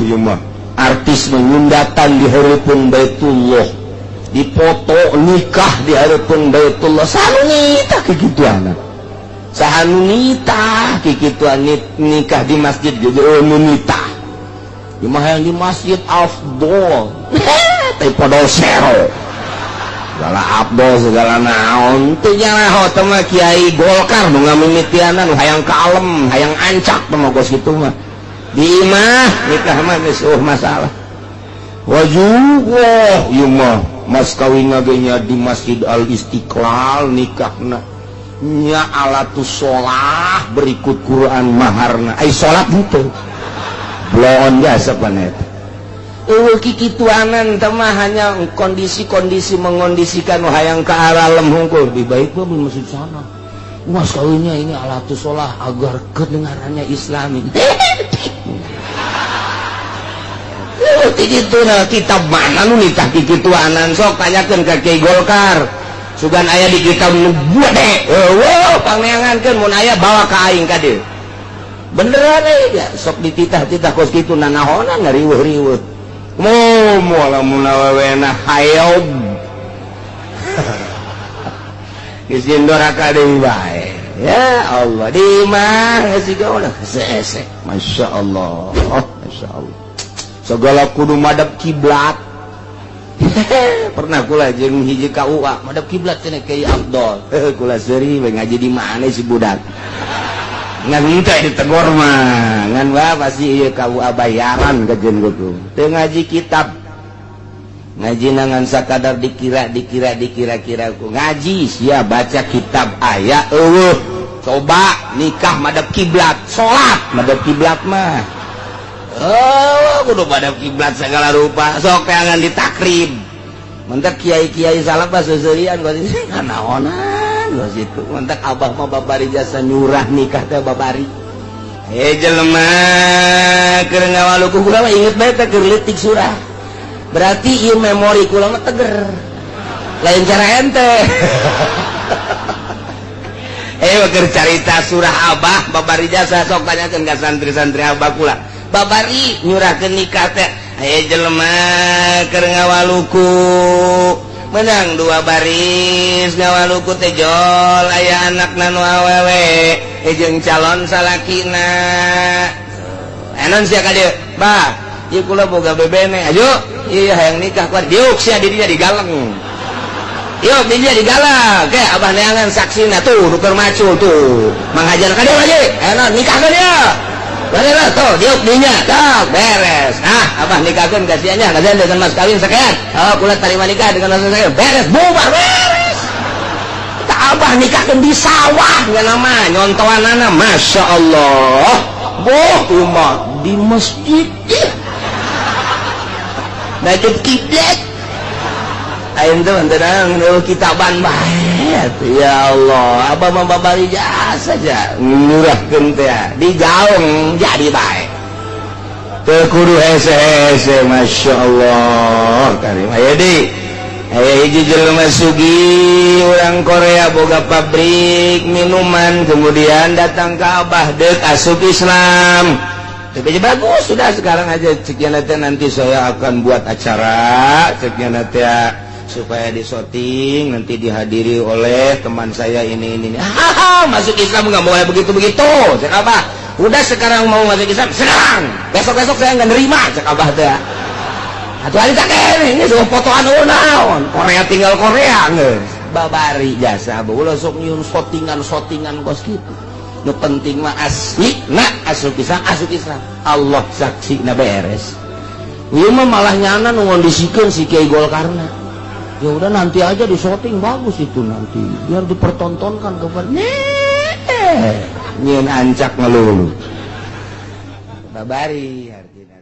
Ieu mah artis menyundatan di hareupeun Baitullah, dipoto nikah di hareupeun Baitullah. Saha nu nitah kikituan? Saha nu nitah kikituan? Nikah di masjid juga nu nitah. Ieu mah yang di masjid afdol, tapi podol sero segala abdol segala naon teu nyaho. Teh mah Kiai Golkar nu ngamimitianan, hayang kalem, hayang ancak teh mah. Kos kitu mah di imah nikah mah geus eueuh masalah. Wajuh, ieu mah mas kawin ge nya di Masjid Al Istiqlal, nikahna nya alatus sholah berikut Quran maharna, ai salat henteu bloon jasa panet. Eueuh kikituanan teh mah, hanya kondisi-kondisi mengondisikan nu hayang ke arah lem hungkul. Lebih baik mah di masjid sana mas kawinnya, ini alatus sholah agar kedengarannya islami. Gitu, nah, kitab mana nu nitah kikituanan? Sok tanyakeun ka Kiai Golkar, sugan aya di kitab nu gede. Eueuh, pangneangankeun, mun aya bawa ka aing ka dieu beneran ya. Sok dititah-titah kos kitu, nanahonan ngariweuh-riweuh mo moal lamun awewena hayob geus doraka deui bae. Ya Allah, di imah geus siga ulah hese. Masya Allah, oh, Masya Allah, segala kudu madep kiblat. Pernah kula jeung hiji KUA, madep kiblat cenah Kiai Abdul. Kula seuri we, ngaji di mana si budak ngan henteu ditegor mah, ngan wah pasti ieu KUA bayaran kajeun kudu teu ngaji kitab, ngaji ngan sakadar dikira dikira dikira-kira ku ngaji sia baca kitab aya eueuh. Coba nikah madep kiblat, salat madep kiblat mah. Oh, kudu madep kiblat segala rupa. Sok teangan di Takrib, mentak kiai-kiai salaf mah seuseurian kos naonan kos itu. Mentak abah mah babari jasa nyurah nikah teh babari. Eh, jelema keur ngawaluku kula mah inget bae teh keur leutik surah. Berarti ieu memori kula mah teger, lain cara ente. Eh, keur carita surah abah babari jasa, sok tanyakeun ka santri-santri abah kula babari nyurahkeun nikah teh. Aya jelema keur ngawaluku, menang dua baris ngawaluku teh, jol aya anak nu awewe jeung calon salakina. Enon sia ka dieu, bah, ieu kula boga bebene, ayo iya hayang nikah kuat. Diuk sia di dinya digaleng, yuk di dinya digaleng ke abah neangan saksina tuh nu keur macul tuh manghajan ka dieu aja. Enon nikah ka dieu. Beres tuh, diuk dinya, tok beres. Ah, abah nikahkeun ka sia nya, kasihan dengan mas kawin sekian. Oh, kula tarima nikah dengan mas sekian. Beres, bubar beres. Kita abah nikahkeun di sawah nya nama nyontoanana, Masya Allah. Boh, umat di masjid. Madep kiblat. Ayo tuh tenang, kitaban bae. Ya Allah, abah mah babari jasa saja ngurahkeun teh di gaung jadi bae. Teu kudu hese-hese, Masya Allah. Karim aya di aya hiji jelema sugih orang Korea, boga pabrik minuman, kemudian datang ke abah dek asup Islam. Tapi bagus, sudah sekarang aja ceuk nanti, nanti saya akan buat acara ceuk nanti supaya disoting, nanti dihadiri oleh teman saya ini ini. Hahaha, masuk Islam nggak boleh begitu begitu cek abah. Udah, sekarang mau masuk Islam sekarang, besok besok saya nggak nerima cek abah teh. Atuh hari tak ini semua fotoan naon Korea, tinggal Korea geus babari jasa. Ulah sok nyieun sotingan sotingan kos kitu. Nu penting mah asli na asup Islam, asup Islam Allah saksi na beres. Ieu mah malah nyana nu ngondisikeun si Kiai Golkarna. Ya udah, nanti aja di shooting, bagus itu, nanti biar dipertontonkan kepada nyieun ancak ngelulu babari artinya.